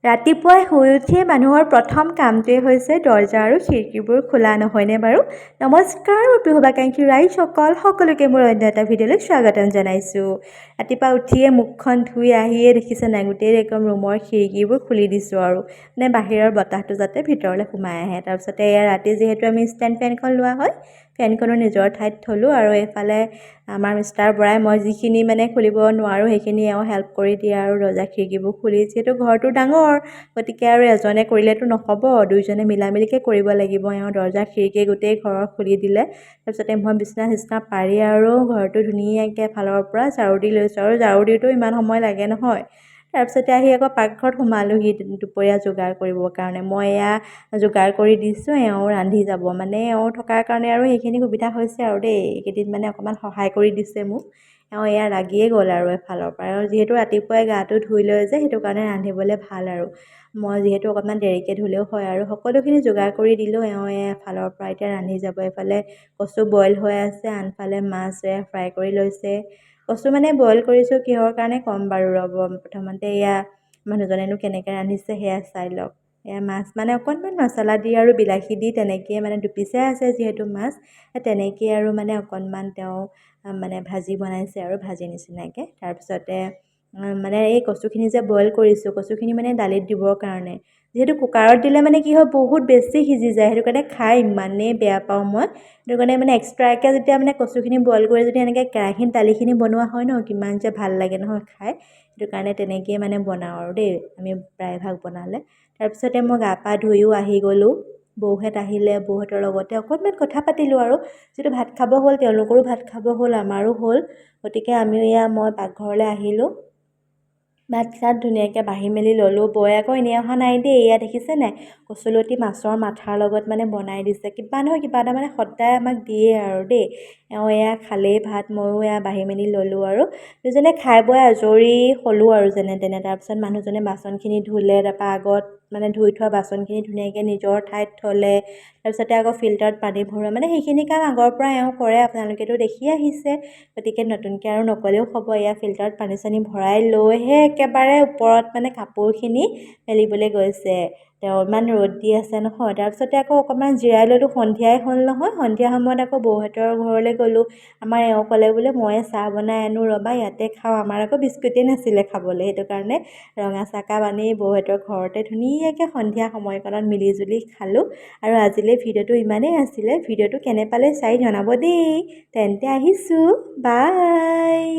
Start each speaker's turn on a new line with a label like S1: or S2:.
S1: ৰাতিপুৱাই শুই উঠিয়ে মানুহৰ প্ৰথম কামটোৱে হৈছে দৰ্জা আৰু খিৰিকীবোৰ খোলা, নহয়নে বাৰু? নমস্কাৰ মোৰ প্ৰিয় শুভাকাংক্ষী ৰাইজসকল, সকলোকে মোৰ অন্য এটা ভিডিঅ'লৈ স্বাগতম জনাইছোঁ। ৰাতিপুৱা উঠিয়ে মুখখন ধুই আহিয়ে দেখিছে নাই, গোটেই একদম ৰুমৰ খিৰিকীবোৰ খুলি দিছোঁ আৰু মানে বাহিৰৰ বতাহটো যাতে ভিতৰলৈ সোমাই আহে। তাৰপিছতে এয়া ৰাতি যিহেতু আমি ষ্টেণ্ড ফেনখন লোৱা হয়, ফেনখনো নিজৰ ঠাইত থ'লোঁ। আৰু এইফালে আমাৰ মিষ্টাৰ বৰাই মই যিখিনি মানে খুলিব নোৱাৰোঁ সেইখিনি এওঁ হেল্প কৰি দিয়ে আৰু দৰ্জা খিৰিকীবোৰ খুলি। যিহেতু ঘৰটো ডাঙৰ, গতিকে আৰু এজনে কৰিলেতো নহ'ব, দুইজনে মিলামিলিকৈ কৰিব লাগিব। এওঁ দৰ্জা খিৰিকী গোটেই ঘৰৰ খুলি দিলে। তাৰপিছতে মই বিচনা চিচনা পাৰি আৰু ঘৰটো ধুনীয়াকৈ এফালৰ পৰা ঝাৰু দি লৈছোঁ। আৰু ঝাৰু দিওঁতেও ইমান সময় লাগে নহয়। তাৰপিছতে আহি আকৌ পাকঘৰত সোমালোহি দুপৰীয়া যোগাৰ কৰিবৰ কাৰণে। মই এয়া যোগাৰ কৰি দিছোঁ, এওঁ ৰান্ধি যাব। মানে এওঁ থকাৰ কাৰণে আৰু সেইখিনি সুবিধা হৈছে আৰু দেই। এইকেইদিন মানে অকণমান সহায় কৰি দিছে মোক। এওঁ এয়া লাগিয়ে গ'ল আৰু এফালৰ পৰা। আৰু যিহেতু ৰাতিপুৱাই গাটো ধুই লয় যে, সেইটো কাৰণে ৰান্ধিবলৈ ভাল আৰু। মই যিহেতু অকণমান দেৰিকৈ ধুলেও হয় আৰু সকলোখিনি যোগাৰ কৰি দিলোঁ। এওঁ এফালৰ পৰা এতিয়া ৰান্ধি যাব। এইফালে কচু বইল হৈ আছে, আনফালে মাছ এয়া ফ্ৰাই কৰি লৈছে। কচু মানে বইল কৰিছোঁ কিহৰ কাৰণে ক'ম বাৰু, ৰ'ব। প্ৰথমতে এয়া মানুহজনেনো কেনেকৈ ৰান্ধিছে সেয়া চাই লওক। এয়া মাছ মানে অকণমান মছলা দি আৰু বিলাহী দি তেনেকৈয়ে, মানে দুপিচে আছে যিহেতু মাছ, তেনেকৈয়ে আৰু মানে অকণমান তেওঁ মানে ভাজি বনাইছে আৰু ভাজি নিচিনাকৈ। তাৰপিছতে মানে এই কচুখিনি যে বইল কৰিছোঁ, কচুখিনি মানে দালিত দিবৰ কাৰণে। যিহেতু কুকাৰত দিলে মানে কি হয়, বহুত বেছি সিজি যায়, সেইটো কাৰণে খাই ইমানেই বেয়া পাওঁ মই। সেইটো কাৰণে মানে এক্সট্ৰাকৈ যেতিয়া মানে কচুখিনি বইল কৰি যদি এনেকৈ কেৰাহীত দালিখিনি বনোৱা হয় ন, কিমান যে ভাল লাগে নহয় খাই। সেইটো কাৰণে তেনেকৈয়ে মানে বনাওঁ আৰু দেই আমি প্ৰায়ভাগ বনালে। তাৰপিছতে মই গা পা ধুইও আহি গ'লোঁ। বৌহঁত আহিলে, বৌহঁতৰ লগতে অকণমান কথা পাতিলোঁ। আৰু যিহেতু ভাত খাব হ'ল, তেওঁলোকৰো ভাত খাব হ'ল, আমাৰো হ'ল, গতিকে আমিও এয়া মই পাকঘৰলৈ আহিলোঁ। ভাত চাত ধুনীয়াকৈ বাঢ়ি মেলি ল'লোঁ। বৌয়ে আকৌ এনেই অহা নাই দেই। এয়া দেখিছে নাই, কচুলতি মাছৰ মাথাৰ লগত মানে বনাই দিছে। কিবা নহয় কিবা এটা মানে সদায় আমাক দিয়ে আৰু দেই। এওঁ এয়া খালেই ভাত, ময়ো এয়া বাঢ়ি মেলি ল'লোঁ আৰু দুজনে খাই বৈ আজৰি হ'লোঁ আৰু যেনে তেনে। তাৰপিছত মানুহজনে বাচনখিনি ধুলে, তাৰপৰা আগত মানে ধুই থোৱা বাচনখিনি ধুনীয়াকৈ নিজৰ ঠাইত থ'লে। তাৰপিছতে আকৌ ফিল্টাৰত পানী ভৰোৱা, মানে সেইখিনি কাম আগৰ পৰা এওঁ কৰে, আপোনালোকেতো দেখি আহিছে, গতিকে নতুনকৈ আৰু নক'লেও হ'ব। এয়া ফিল্টাৰত পানী চানী ভৰাই লৈহে একেবাৰে ওপৰত মানে কাপোৰখিনি মেলিবলৈ গৈছে তেওঁ। ইমান ৰ'দ দি আছে নহয়। তাৰপিছতে আকৌ অকণমান জিৰাই ল'লোঁ, সন্ধিয়াই হ'ল নহয়। সন্ধিয়া সময়ত আকৌ বৌহঁতৰ ঘৰলৈ গ'লোঁ। আমাৰ এওঁ ক'লে বোলে ময়ে চাহ বনাই আনো ৰ'বা, ইয়াতে খাওঁ। আমাৰ আকৌ বিস্কুটেই নাছিলে খাবলৈ, সেইটো কাৰণে ৰঙা চাহকাপ আনি বৌহঁতৰ ঘৰতে ধুনীয়াকৈ সন্ধিয়া সময়কণত মিলিজুলি খালোঁ। আৰু আজিলৈ ভিডিঅ'টো ইমানেই আছিলে। ভিডিঅ'টো কেনে পালে চাই জনাব দেই। তেন্তে আহিছোঁ, বাই।